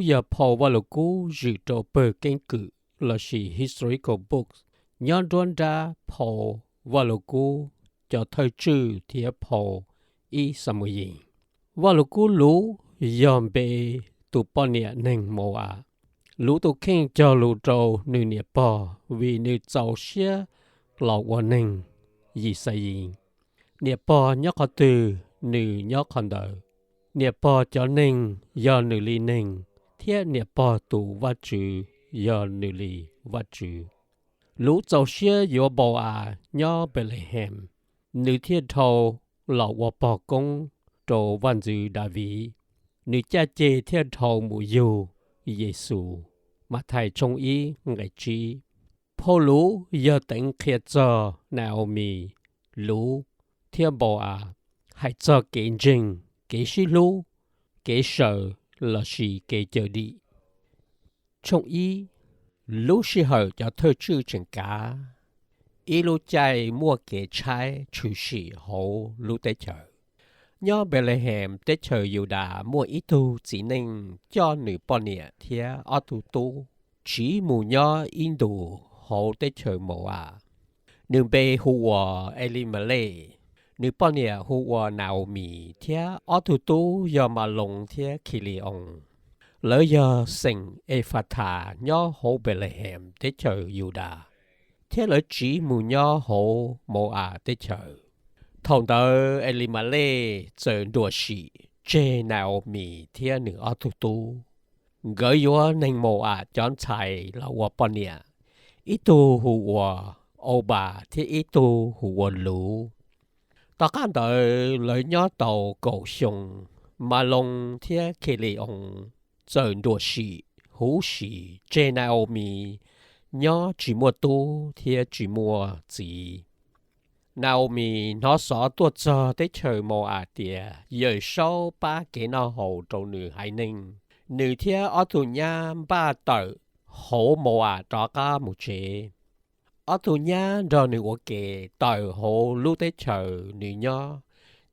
yog phau Vaj Lug Kub zwm rau pawg keeb kwm lossis historical books nyob nruab nrab phau Vaj Lug Kub cov thawj tswj thiab phau Ib Xamuyees. Vaj Lug Kub Luv yog npe tus poj niam neeg Mau-am. Luv tus kheej cog lus rau nws niam pog vim nws txaus siab los ua neeg Yixalayees. Niam pog nyob qhov twg, nws nyob qhov ntawd. Niam pog cov neeg yog nws li neeg, thiab niam pog tus Vajtswv yog nws li Vajtswv. Luv txaus siab yuav Mau-am nyob Npelehees, nws thiaj dhau los ua pog koob rau Vaj ntxwv Daviv. Nws caj ceg thiaj dhau mus yug Yes Xus Mathais tshooj ib nqe tsib. Phau Luv yog teev qhia txog Na-au-mis, Luv, thiab Mau-am, hais txog kev ntseeg, kev sib hlub, kev saws lossis kev cawm dim. Tshooj ib, lub sij hawm cov thawj tswj tseem kav, ib lub caij muaj kev tshaib tshwm sim hauv lub teb chaws. Nyob Npelehees teb chaws Yudas muaj ib tug txiv neej coj nws poj niam thiab ob tug tub tsiv mus nyob ib ntus hauv teb chaws Mau-am. Nws npe hu ua Elimelej, nws poj niam hu ua Na-au-mis thiab ob tug tub yog Maloos thiab Khili-oos. Lawv yog xeem Efathas nyob hauv Npelehees teb chaws Yudas, thiab lawv tsiv mus nyob hauv Mau-am teb chaws. Thaum ntawd Elimelej txawm nruam sim tseg Na-au-mis thiab nws ob tug tub. Nkawd yuav neeg Mau-am cov ntxhais los ua poj niam, ib tug hu ua Aus-npas thiab ib tug hu ua Luv. Tom qab ntawd lawv nyob tau kaum xyoo, Maloos thiab Khili-oos txawm nruam sim huv si tseg Na-au-mis nyob tsis muaj tub thiab tsis muaj txiv. Na-au-mis hnov xov tuaj txog teb chaws Mau-am tias Yawm Saub pab kev noj haus rau nws haiv neeg, nws thiab ob tug nyab npaj tawm hauv Mau-am rov qab mus tsev. Ob tug nyab nrog nws ua ke tawm hauv lub teb chaws nws nyob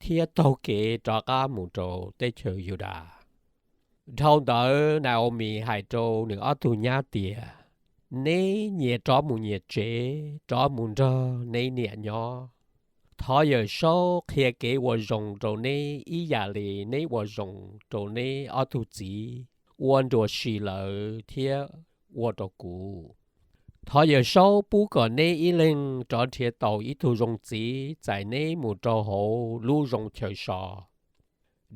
thiab taug kev rov qab mus rau teb chaws Yudas. Dhau ntawd Na-au-mis hais rau nws ob tug nyab tias, Neb nyias rov mus nyias tsev, rov mus nrog neb niam nyob. Thov Yawm Saub qhia kev ua zoo rau neb ib yam li neb ua zoo rau neb ob tug txiv uas nruam sim lawv thiab ua rau kuv. Thov Yawm Saub pub kom neb ib leeg rov nrhiav tau ib tug zoo txiv txais neb mus rau hauv lub zoo chaw so.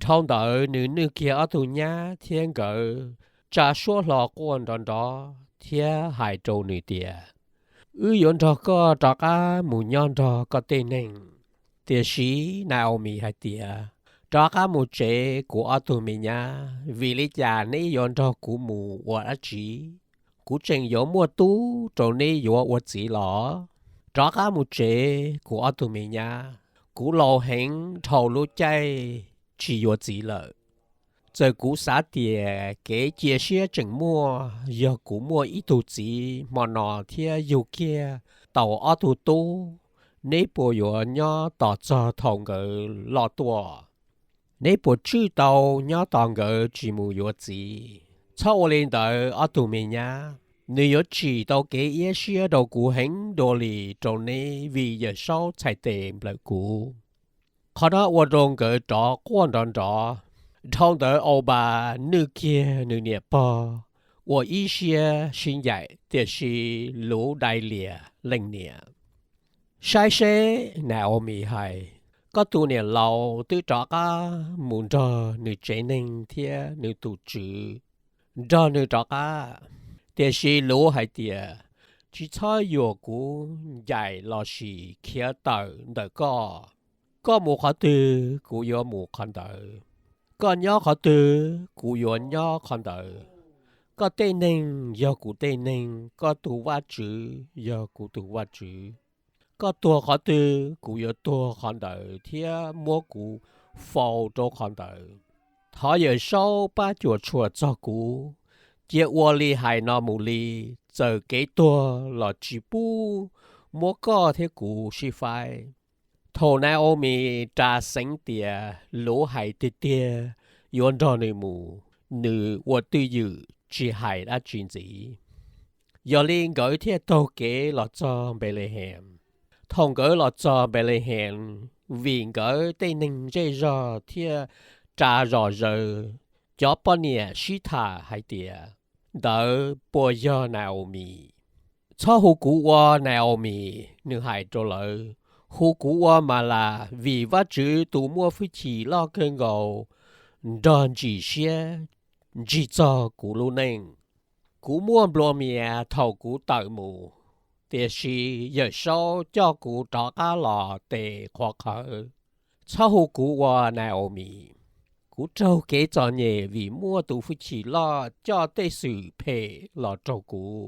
Dhau ntawd nws nwj kiag ob tug nyab thiab nkawd tsa suab hlo quaj nrov nrov thiab hais rau nws tias, Wb yuav nrog koj rov qab mus nyob nrog koj tej neeg. Tiam sis Na-au-mis hais tias, Rov qab mus tsev kuv ob tug me nyab, vim li cas neb yuav nrog kuv mus ua dab tsi? Kuv tseem yuav muaj tub rau neb yuav ua txiv los? Rov qab mus tsev kuv ob tug me nyab, kuv laus heev dhau lub caij tsis yuav txiv lawm. Txawm kuv xav tias kev cia siab tseem muaj yog kuv muaj ib tug txiv hmo no thiab yug kiag tau ob tug tub, neb puas yuav nyob tos txog thaum nkawd loj tuaj? Neb puas tswj tau nyob tos nkawd tsis mus yuav txiv? Txhob ua li ntawd ob tug me nyab, nws yuav tsim tau kev iab siab rau kuv heev dua li rau neb vim Yawm Saub txhais tes nplawm kuv. Qhov no ua rau nkawd rov quaj nrov nrov. Dhau ntawd Aus-npas nwj kiag nws niam pog ua ib siab sib ncaim, tiam sis Luv dai lias leej niam. Saib seb, Na-au-mis hais, koj tus niam laus twb rov qab mus nrog nws tsev neeg thiab nws tus tswv nrog nws rov qab. Tiam sis Luv hais tias, Tsis txhob yuam kuv ncaim lossis khiav tawm ntawm koj. Koj mus qhov twg kuv yuav mus qhov ntawd, koj nyob qhov twg kuv yuav nyob qhov ntawd. Koj tej neeg yog kuv tej neeg, koj tus Vajtswv yog kuv tus Vajtswv. Koj tuag qhov twg kuv yuav tuag qhov ntawd thiab muab kuv faus rau qhov ntawd. Thov Yawm Saub pab cuam tshuam txog kuv, cia ua li hais no mus li, txawm kev tuag los tsis pub muab koj thiab kuv sib faib. Thaum Na-au-mis ras xeev tias Luv hais tiag tiag yuav nrog nws mus, nws ua twj ywm tsis hais dab tsi ntxiv. Yog li nkawd thiaj taug kev los txog Npelehees. Thaum nkawd los txog Npelehees, vim nkawd tej neeg zej zog thiaj ras zom zaws, cov poj niam sib tham hais tias, Ntawd puas yog Naaomis? Txhob hu kuv ua Naaomis, nws hais rau lawv, hu kuv ua Malas, vim Vajtswv tus muaj hwj chim loj kawg nkaus nrog ntsim siab ntsig txog kuv lub neej. Kuv muaj nplua mias thaum kuv tawm mus, tiam sis Yawm Saub coj kuv rov qab los tes qhuav qhawv. Txhob hu kuv ua Naaomis. Kuv raug kev txom nyem vim muaj tus hwj chim loj coj tej xwm phem los raug kuv.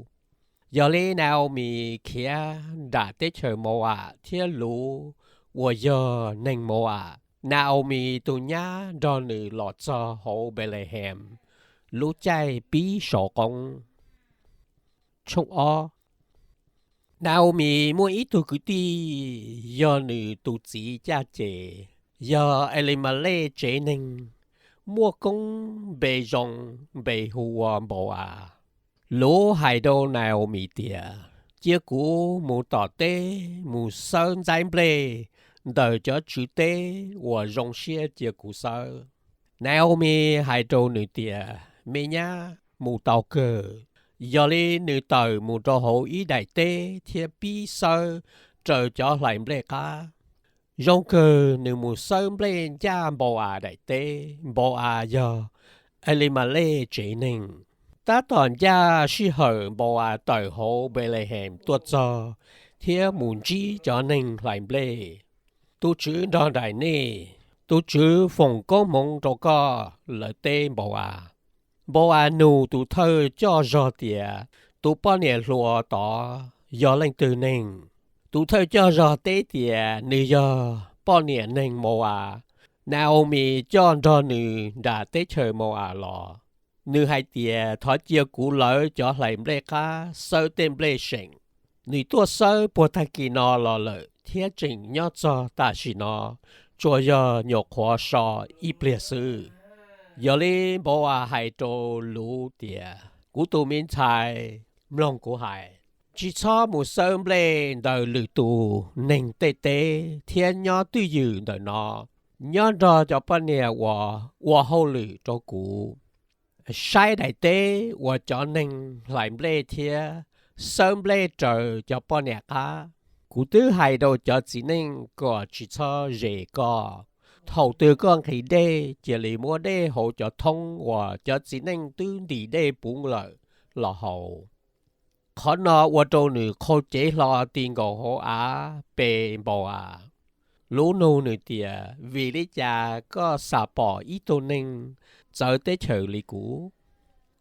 Yog li Naaomis khiav nram teb chaws Mau-am thiab Luv uas yog neeg Mau-am, Naaomis tus nyab nrog nws los txog hauv Npelehees lub caij pib sau qoob. Naaomis muaj ib tug kwv tij yog nws tus txiv caj ces, yog Elimalej tsev neeg, muaj koob npe zoo, npe hu ua Npau-as. Luv hais rau Naaomis tias, Cia kuv mus tom teb mus xawb ntxaib nplej ntawm cov tswv teb uas zoo siab cia kuv xawb. Naaomis hais rau nws tias, Me nyab, mus tau kawg. Yog li nws tawm mus rau hauv ib daim teb thiab pib xawb raws cov hlais nplej qab. Zoo kawg nws mus xawb nplej ncaj Npau-as daim teb, Npau-as yog Elimalej tsev neeg. Tab tom ncaj sij hawm Npau-as tawm hauv Npelehees tuaj txog thiab mus ntsib cov neeg hlais nplej. Tus TSWV nrog nraim nej, tus TSWV foom koob hmoov rau koj, lawv teb Npau-as. Npau-as nug tus thawj coj zog tias, Tus poj niam hluas tod yog leej twg neeg? Tus thawj coj zog teb tias, Nws yog poj niam neeg Mau-as. Naaomis coj nrog nws nram teb chaws Mau-as los. Nws hais tias, Thov cia kuv lawv cov hlais nplej qab xawb tej nplej seem. Nws tuaj xawb puag tag kis no los lawm thiab tseem nyob txog tam sim no, tsuas yog nyuam qhuav so ib pliag xwb. Yog li Npau-as hais rau Luv tias, Kuv tus me ntxhais, mloog kuv hais. Tsis txhob mus xawb nplej ntawm lwm tus neeg tej teb thiab nyob twj ywm ntawm no, nyob nrog cov poj niam uas ua hauj lwm rau kuv. Saib daim teb uas cov neeg hlais nplej thiab xawb nplej raws cov poj niam qab. Kuv twb hais rau cov txiv neej kom tsis txhob zes koj. Thaum twg koj nqhis dej, cia li muab dej hauv cov thoob uas cov txiv neej twb ntim dej puv lawm los haus. Qhov no ua rau nws qhau cev hlo ti nkaus hauv av pe Npau-as. Luv nug nws tias, Vim li cas koj xam pom ib tug neeg txawv teb chaws li kuv?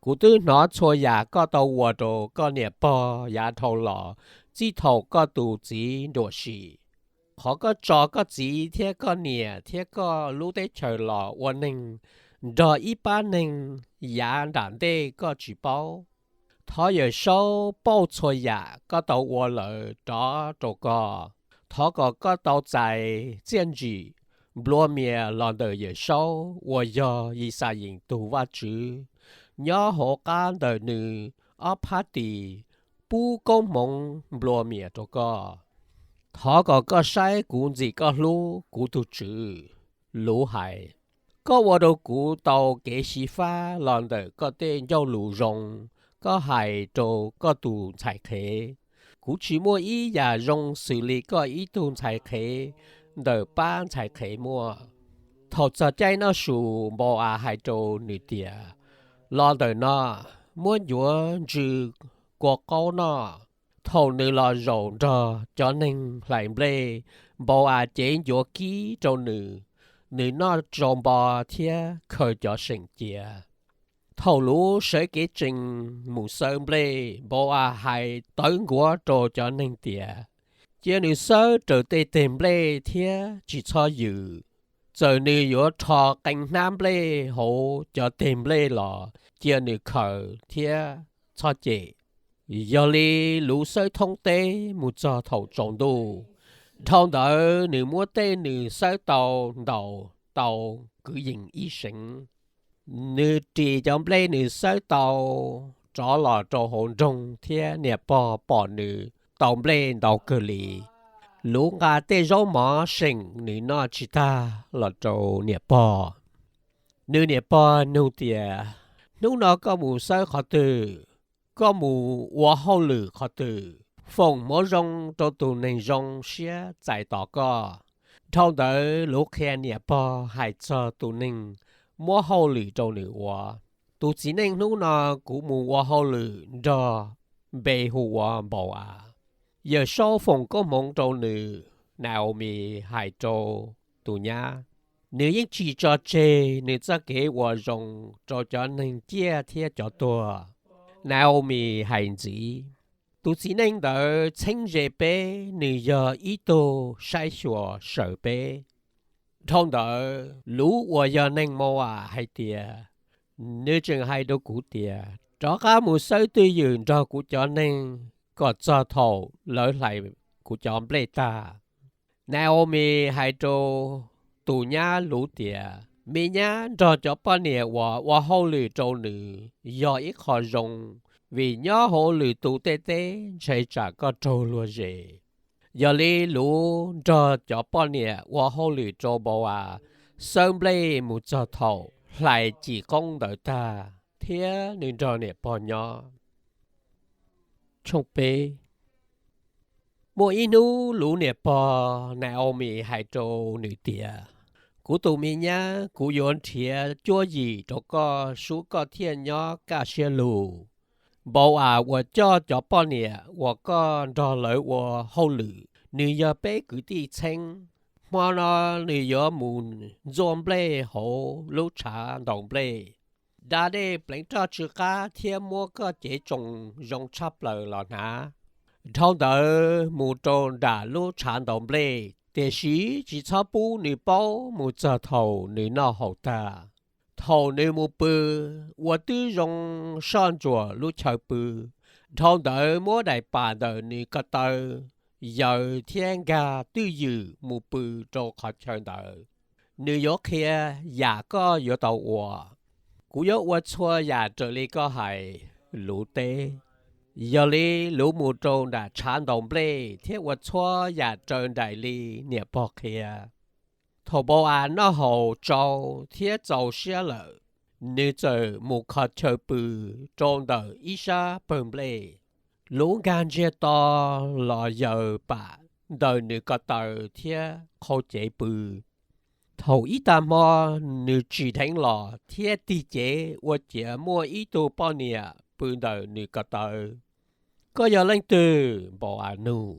Kuv twb hnov txhua yam koj tau ua rau koj niam pog yav dhau los txij thaum koj tus txiv nruam sim. Qhov koj tso koj txiv thiab koj niam thiab koj lub teb chaws los ua neeg nrog ib pab neeg yav nram ntej koj tsis paub. Thov Yawm Saub pauj txhua yam koj tau ua lawm rov rau koj. Thov kom koj tau txais txiaj ntsim nplua mias los ntawm Yawm Saub uas yog Yixalayees tus Vajtswv, nyob hauv qab ntawm nws ob phab tis pub koob hmoov nplua mias rau koj. Thov kom koj saib kuv ntxim koj hlub, kuv tus tswv. Luv hais, Koj ua rau kuv tau kev xyiv fab los ntawm koj tej ncauj lus zoo koj hais rau koj tus ntxhais qhev. Kuv tsis muaj ib yam zoo xws li koj ib tug ntxhais qhev ntawm pab ntxhais qhev muaj. Thaum txog caij noj su, Npau-as hais rau nws tias, Los ntawm no, muab ncuav ntsw kua qaub noj. Thaum nws los zaum nrog cov neeg hlais nplej, Npau-as cev ncuav kib rau nws, nws noj tsau npo thiab khaws cov seem cia. Thaum Luv sawv kev tsees mus xawb nplej, Npau-as hais tawv nkuav rau cov neeg tias, Cia nws xawb raws tej teg nplej thiab tsis txhob yws. Txawm nws yuav rho qee hnab nplej hauv cov teg nplej los cia nws khaws thiab txhob cem. Yog li Luv xawb thoob teb mus txog thaum tsaus ntuj. Dhau ntawd nws muab tej nws xawb tau ntaus tau kwv yees ib seev. Nws ris cov nplej nws xawb tau rov los rau hauv nroog thiab niam pog pom nws tau nplej ntau kawg li. Luv nqa tej zaub mov seem nws noj tsis tag los rau niam pog. Nws niam pog nug tias, Hnub no koj mus xawb qhov twg? Koj mus ua hauj lwm qhov twg? Foom hmoov zoo rau tus neeg zoo siab txais tos koj. Dhau ntawd Luv qhia niam pog hais txog tus neeg muab hauj lwm rau nws ua. Tus txiv neej hnub no kuv mus ua hauj lwm nrog npe hu ua Npau-as. Yawm Saub foom koob hmoov rau nws, Nau-au-mis hais rau tus nyab. Nws yeej tsis tso tseg nws txoj kev ua zoo rau cov neeg ciaj thiab cov tuag, Nau-au-mis hais ntxiv. Tus txiv neej ntawd txheeb ze peb, nws yog ib tug saib xyuas saws peb. Dhau ntawd Luv uas yog neeg Mau-as hais tias, Nws tseem hais rau kuv tias, Rov qab mus xawb twj ywm nrog kuv cov neeg kom txog thaum lawv hlais kuv cov nplej tag. Nau-au-mis hais rau tus nyab Luv tias, Me nyab nrog cov poj niam uas ua hauj lwm rau nws yog ib qho zoo, vim nyob hauv lwm tus tej teb ntshe tsam koj raug luag zes. Yog li Luv nrog cov poj niam ua hauj lwm rau Npau-as xawb nplej mus txog thaum hlais cim qoob ntawd tag thiab nws nrog niam pog nyob. Muaj ib hnub Luv niam pog Nau-au-mis hais rau nws tias, Kuv tus me nyab, kuv yuav nrhiav cuab yim rau koj sub koj thiaj nyob kaj siab lug. Npau-as uas coj cov poj niam uas koj nrog lawv ua hauj lwm, nws yog peb kwv tij txheeb. Hmo no nws yuav mus ntxuaj nplej hauv lub tshav ntaus nplej. Da dej pleev roj tsw qab thiab muab koj cev tsoos zoo tshaj plaws los hnav. Dhau ntawd mus rau nram lub tshav ntaus nplej, tiam sis tsis txhob pub nws paub mus txog thaum nws noj haus tag. Thaum nws mus pw, ua tib zoo soj ntsuam lub chaw pw. Dhau ntawd muab daim pam ntawm nws ko taw yaws thiab nkag twj ywm mus pw rau qhov chaw ntawd. Nws yuav qhia yam koj yuav tau ua. Kuv yuav ua txhua yam raws li koj hais, Luv teb. Yog li Luv mus rau nram tshav ntaus nplej thiab ua txhua yam raws nraim li niam pog qhia. Thaum Npau-as noj haus tsau thiab txaus siab lawm, nws txawm mus kho chaw pw rau ntawm ib sab pawg nplej. Luv nkag ntsiag to los yaws pam ntawm nws ko taw thiab qhau cev pw. Thaum ib tag hmo, nws tsim dheev los thiab tig cev ua ciav muaj ib tug poj niam pw ntawm nws ko taw. Koj yog leej twg? Npau-as nug.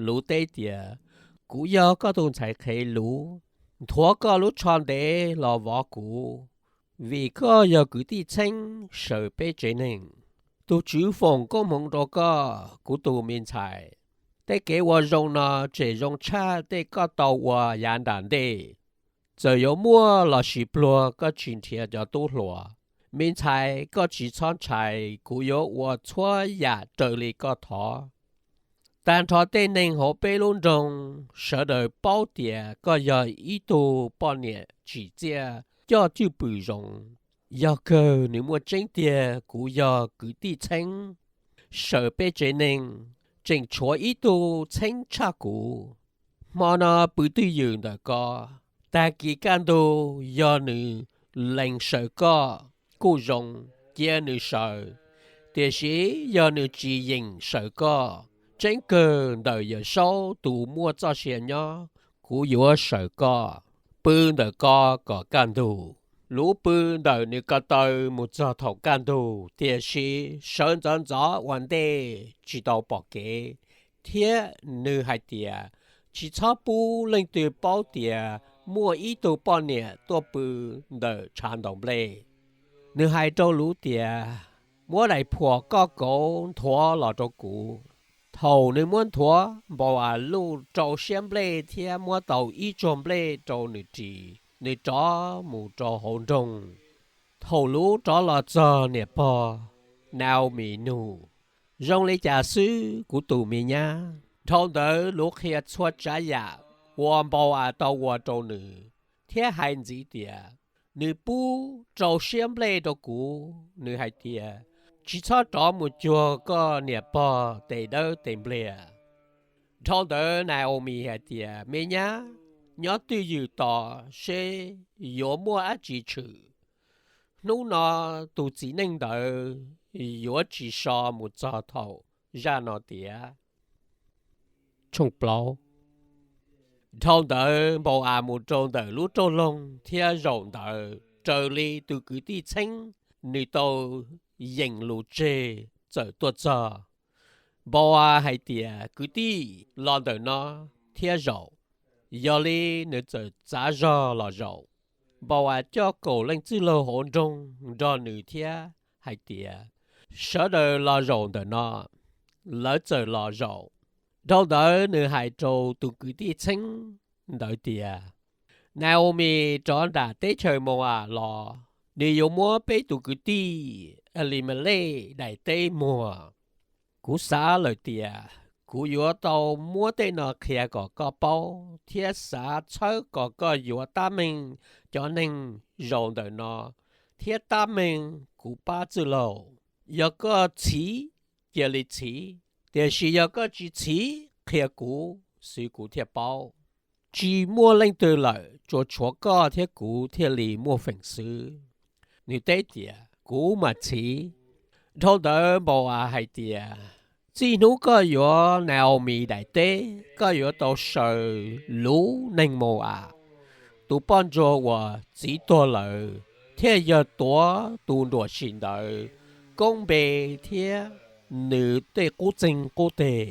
Luv teb tias, Kuv yog koj tus ntxhais qhev Luv. Nthuav koj lub tsho ntev los vov kuv, vim koj yog kwv tij txheeb saws peb tsev neeg. Tus Tswv foom koob hmoov rau koj, kuv tus me ntxhais. Tej kev ua zoo no tseem zoo tshaj tej koj tau ua yav nram ntej. Txawm yuav muaj lossis pluag koj tsis nrhiav cov tub hluas. Me ntxhais, koj tsis txhob ntshai, kuv yuav ua txhua yam raws li koj thov. Tag nrho tej neeg hauv peb lub nroog sawv daws paub tias koj yog ib tug poj niam tsim txiaj coj cwj pwm zoo. Yog kawg nws muaj tseeb tiag, kuv yog kwv tij txheeb saws peb tsev neeg, tseem tshuav ib tug txheeb tshaj kuv. Hmo no pw twj ywm ntawm koj, tag kis kaj ntug yog nws lees saws koj kuj zoo, cia nws saws. Tiam sis yog nws tsis yeem saws koj, tseeb kawg ntawm Yawm Saub tus muaj txoj sia nyob, kuv yuav saws koj. Pw ntawm koj kom kaj ntug. Luv pw ntawm nws ko taw mus txog thaum kaj ntug, tiam sis sawv ntxov ntxov ua ntej tsis tau pom kev, thiab nws hais tias, Tsis txhob pub leej twg paub tias muaj ib tug poj niam tuaj pw ntawm tshav ntaus nplej. Nws hais rau Luv tias, Muab daim phuam koj kauv nthuav los rau kuv. Thaum nws muab nthuav, Npau-as luj rau siab nplej thiab muab tau ib tsuag nplej rau nws ris, nws rov mus rau hauv nroog. Thaum Luv rov los txog niam pog, Nau-au-mis nug, Zoo li cas xwb kuv tus me nyab? Dhau ntawd Luv qhia txhua tsav yam uas Npau-as tau ua rau nws, thiab hais ntxiv tias, Nws pub rau siab nplej rau kuv, nws hais tias, tsis txhob rov mus cuag koj niam pog tes dawb tes npliag. Dhau ntawd Naomi hais tias, me nyab, nyob twj ywm tos seb yuav muaj dab tsi tshwm. Hnub no tus txiv neej ntawd yuav tsis so mus txog thaum zaj no tiav. Dhau ntawd Npau-as mus rau ntawm lub rooj loog thiab zaum ntawd raws li tus kwv tij txheeb nws tau yeem lus tseg txawm tuaj txog. Npau-as hais tias, kwv tij, los ntawm no thiab zaum. Yog li nws txawm txav zog los zaum. Npau-as coj kaum leej txwj laug hauv nroog nrog nws thiab hais tias, sawv daws los zaum ntawm no. Lawv txawm los zaum. Dhau ntawd nws hais rau tus kwv tij txheeb ntawd tias, Naomi rov nram teb chaws Mau-am los, nws yuav muab peb tus kwv tij Elimelej daim teb muag. Kuv xav lawm tias kuv yuav tau muab tej no qhia kom koj paub thiab xav txhawb kom koj yuav tab meeg cov neeg zaum ntawm no thiab tab meeg kuv pab txwj laug. Yog koj txhiv, cia li txhiv, tiam sis yog koj tsis txhiv, qhia kuv xwv kuv thiaj paub. Tsis muaj leej twg lawm, tsuas tshuav koj thiab kuv thiaj li muaj feem xwb. Nws teb tias, kuv mam txhiv. Dhau ntawd Npau-as hais tias, txij hnub koj yuav Naomi daim teb, koj yuav tau saws luv neeg Mau-am. Tus poj ntsuag uas txiv tuag lawm thiaj yog tuav tus nruam sim ntawd koob npe thiab nws tej qub txeeg qub teg.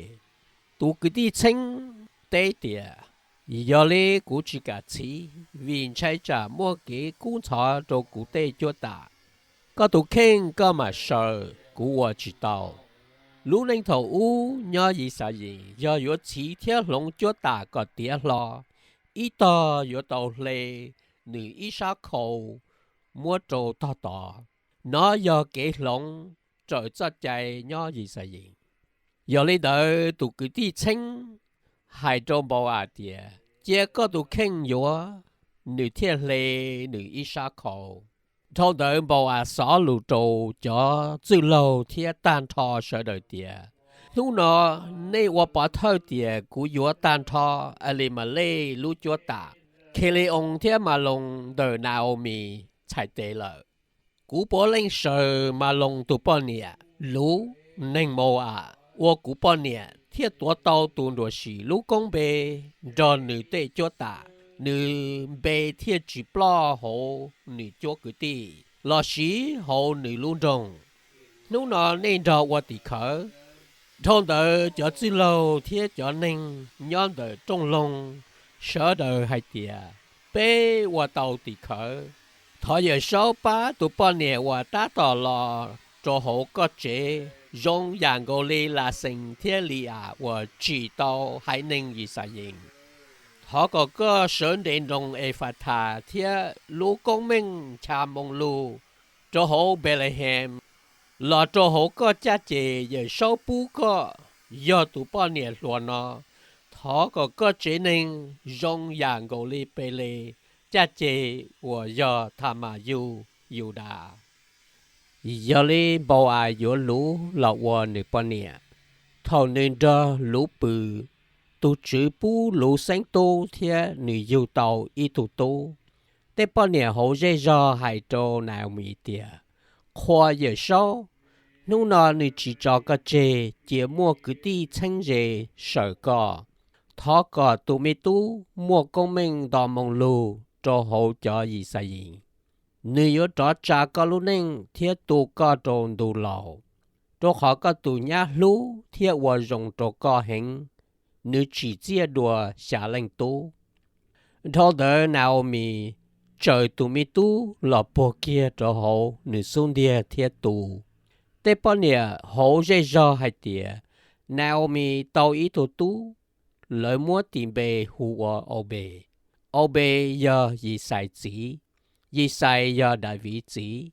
Tus kwv tij txheeb teb tias, yog li kuv tsis kam txhiv, vim ntshai tsam muaj kev kub ntxhov rau kuv tej cuab tam. Koj tus kheej koj mam saws, kuv ua tsis tau. Lub neej thaum ub nyob Yixalayees yog yuav txhiv thiab hloov cuab tam kom tiav hlo, ib tog yuav tau hle nws ib sab khau muab rau tog tod. Nov yog kev hloov raws txoj cai nyob Yixalayees. Yog li ntawd tus kwv tij txheeb hais rau Npau-as tias, cia koj tus kheej yuav, nws thiaj hle nws ib sab khau. Dhau ntawd Npau-as xov lus rau cov txwj laug thiab tag nrho sawv daws tias, hnub no nej ua pov thawj tias kuv yuav tag nrho Elimelej lub cuab tam. Kheleos thiab Maloos ntawm Naomi txhais tes lawm. Kuv puav leej saws Maloos tus poj niam, luv neeg Mau-am ua kuv poj niam, thiaj tuav tau tus nruam sim lub koob npe nrog nws tej cuab tam, nws npe thiaj tsis ploj hauv nws cuab kwv tij lossis hauv nws lub nroog. Hnub no nej nrog ua tim khawv. Dhau ntawd cov txwj laug thiab cov neeg nyob ntawm rooj loog sawv daws hais tias, peb ua tau tim khawv. Thov Yawmsaub pab tus poj niam uas tab tom los rau hauv koj tsev zoo yam nkaus li Laxees thiab Li-as uas tsim tau haiv neeg Yixalayees. Thov kom koj sawv nres nroos Efathas thiab lub koob meej ncha moo lug rau hauv Npelehees los rau hauv koj caj ces Yawmsaub pub koj yog tus poj niam hluas no. Thov kom koj tsev neeg zoo yam nkaus li Peles caj ces uas yog Thamayus Yudas. Yog li Npau-as yuav luv los ua nws poj niam. Thaum nws nrog luv pw, tus Tswv pub luv xeeb tub thiab nws yug tau ib tug tub. Tej poj niam hauv zej zog hais rau Naomis tias, qhuas Yawmsaub, hnub no nws tsis tso koj tseg, cia muaj kwv tij txheeb ze saws koj. Thov kom tus me tub muaj koob meej nto moo lug rau hauv cov Yixalayees. Nws yuav rov tsa koj lub neej thiab tu koj rau ntu laus, rau qhov koj tus nyab hlub thiab ua zoo rau koj heev. Nws tsim txiaj dua xya leej tub. Dhau ntawd Naomis tsaws tus me tub los puag kiag rau hauv nws xub ntiag thiab tu. Tej poj niam hauv zej zog hais tias, Naomis tau ib tug tub. Lawv muab tis npe hu ua Aubes. Aubes yog Yixais txiv. Yixais yog Daviv txiv.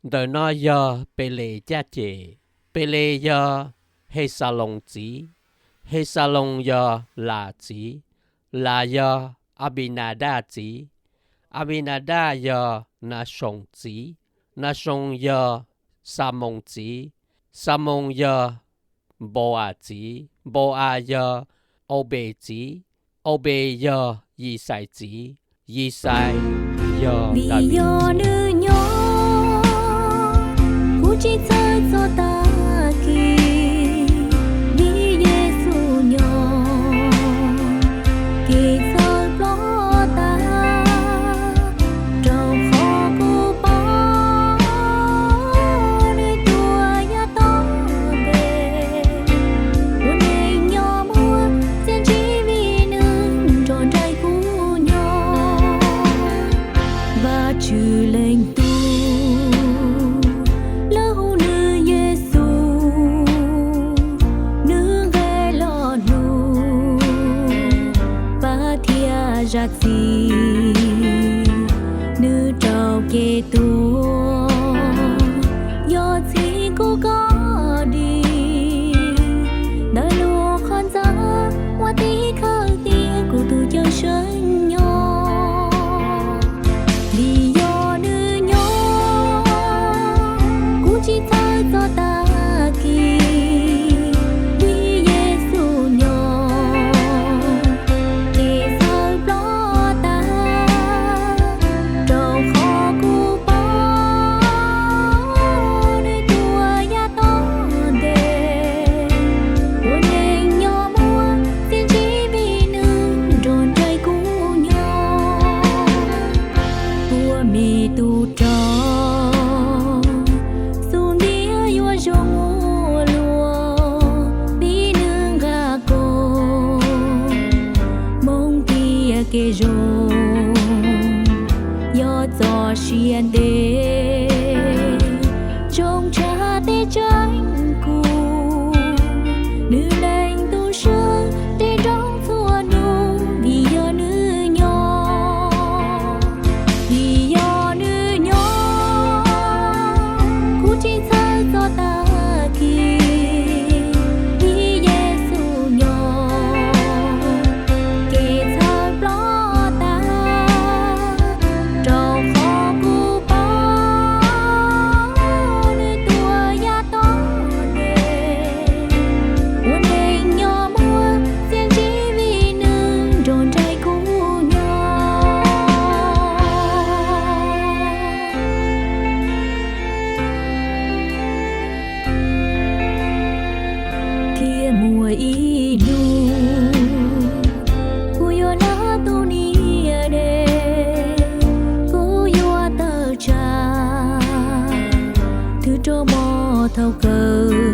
Ntawm no yog Peles caj ces. Peles yog Hexaloos txiv. Hexaloos yog Las txiv. Las yog Anpinadaj txiv. Anpinadaj yog Nasoos txiv, Nasoos yog Xamoos txiv, Xamoos yog Npau-as txiv, Npau-as yog Aupes txiv, Aupes yog Yixais txiv, Yixais yog Daviv. Nws nyob, kuv tsis txhawj txog tag kis, vim Yexus nyob, kev txhawj ploj tas, rau qhov kuv pom nws tua yav tom ntej. Ua neej nyob muaj txiaj ntsig vim nws nrog nraim kuv nyob. Vajtswv leej tub, lawv hu nws Yexus, nws nqe lo lus pab thiab zam txim, nws rau kev tuag, yog txhiv kuv kom dim. Ntawm lub qhov ntxhov ua tib khawv tias kuv tus Cawmseej nyob. Vim yog nws nyob, kuv tsis txhawj txog tag kis, vim Yexus nyob, kev txhawj ploj tas, rau qhov kuv pom nws tua yav tom ntej. Ua neej nyob muaj txiaj ntsig vim nws nrog nraim kuv nyob. Ua me tub rog, xub ntiag yuav zoo ua luaj, vim nws nqa koj moo tiav kev zoo, yog txoj sia ntev, ntsoov tshaj tej tseeb kuv. Nws leej tub sawv nres nroos txhua hnub, vim yog nws nyob. Vim yog nws nyob, kuv tsis txhawj txog tag kis, vim Yexus nyob, kev txhawj ploj tas, rau qhov kuv pom nws tua yav tom ntej. Ua neej nyob muaj txiaj ntsig vim nws nrog nraim kuv nyob. Thiab muaj ib hnub kuv yuav hlawv tus niam dej, kuv yuav tawm tsam, thwj rau mog thaum kawg,